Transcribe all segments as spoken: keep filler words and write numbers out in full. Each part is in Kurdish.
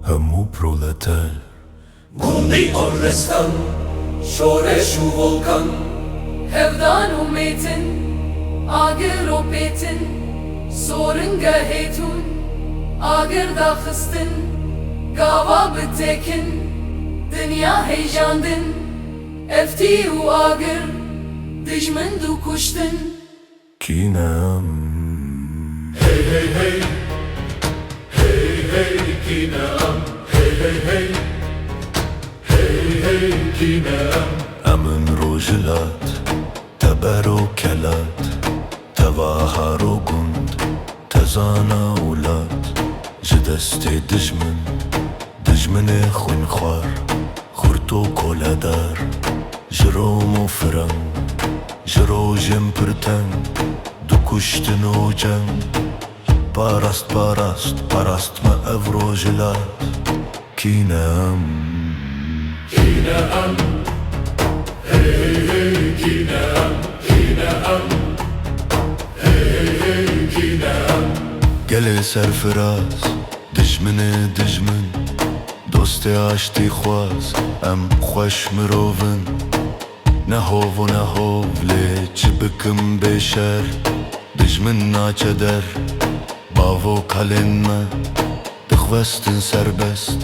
Hemû proleter. Gundî û restan, şoreş û volkan. Hevdan û mêtin, agir û pêtin. Soringa hêtûn, agir daxistin. Gava bi tekin, dinya heyjandin. Eftî û agir, dijmin du kuştin. Kî ne em? Hey hey hey. Hey hey kî ne em? Hey hey hey. Hey hey kî ne em? Em in rojhilat, teber û kelat, teva har û gund, tezana û lat, ji destê dijmin. Dijminê xwînxwar, xurt û koledar, ji rom û fireng, ji rojên pir teng, dikuştin û ceng. Parast, parast, parast me ev rojhilat. Kî ne em? Kî ne em? Hey, hey, hey, kî ne em? Kî ne em? Hey, hey, hey, kî ne em? Gelê serfiraz, dijminê dijmin, dostê aştîxwaz, em xweş mirov in. Ne hov û ne hov, lê çi bikim bê şer, dijmin naçe der. Bavo kalên me, dixwestin serbest,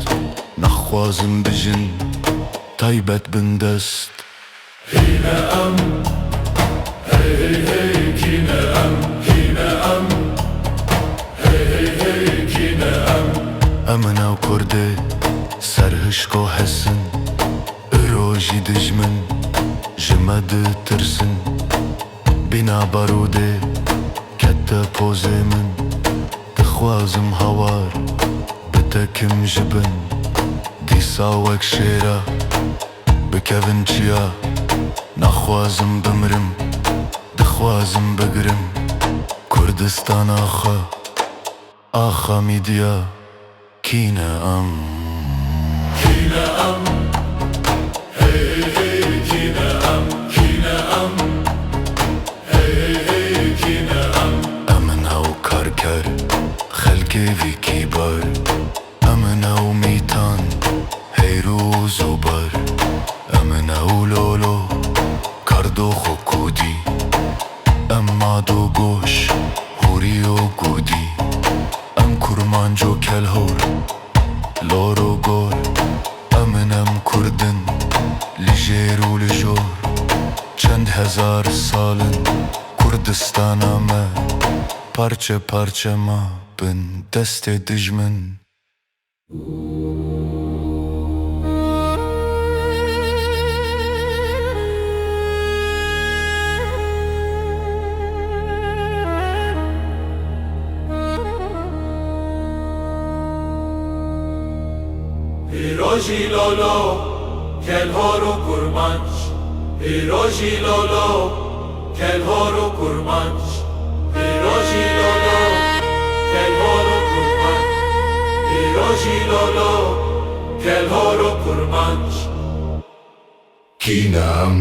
naxwazin bijin, taybet bin dest. Hîne em, hey, hey, hey, kîne em, hîne em, hey, hey, hey, kîne em. Em in ew kurdê serhişko hesin, îro jî dijmin ji me ditirsin. Bîna barûdê kete pozê min, dixwazim hawar bitekim ji bin. Dîsa wek şêra bikevin çiya, naxwazim bimrim, dixwazim bigrim. Kurdistana xwe, axa mîdiya, kî ne em? Kî ne em? Hey, hey, hey, kî ne em? Kî ne em? Hey, hey, hey, kî ne em? Em in ew karker, xelkê vî kîbar. Em in ew mîtan, heyr û zobar. Em in ew lolo, kardox û kûdî. Em mad û goş, hûrî û gûdî. Em kurmanc û kelhor, lor û gor. Em in em kurdin, li jêr û li jor. Çend hezar sal in Kurdistana me parçe parçe ma bin destê dijmin. Îro jî lolo, kelhor û kurmanc. Îro jî lolo, kelhor û kurmanc. Îro jî lolo, kelhor û kurmanc. Îro jî lolo, kelhor û kurmanc. Kî ne em?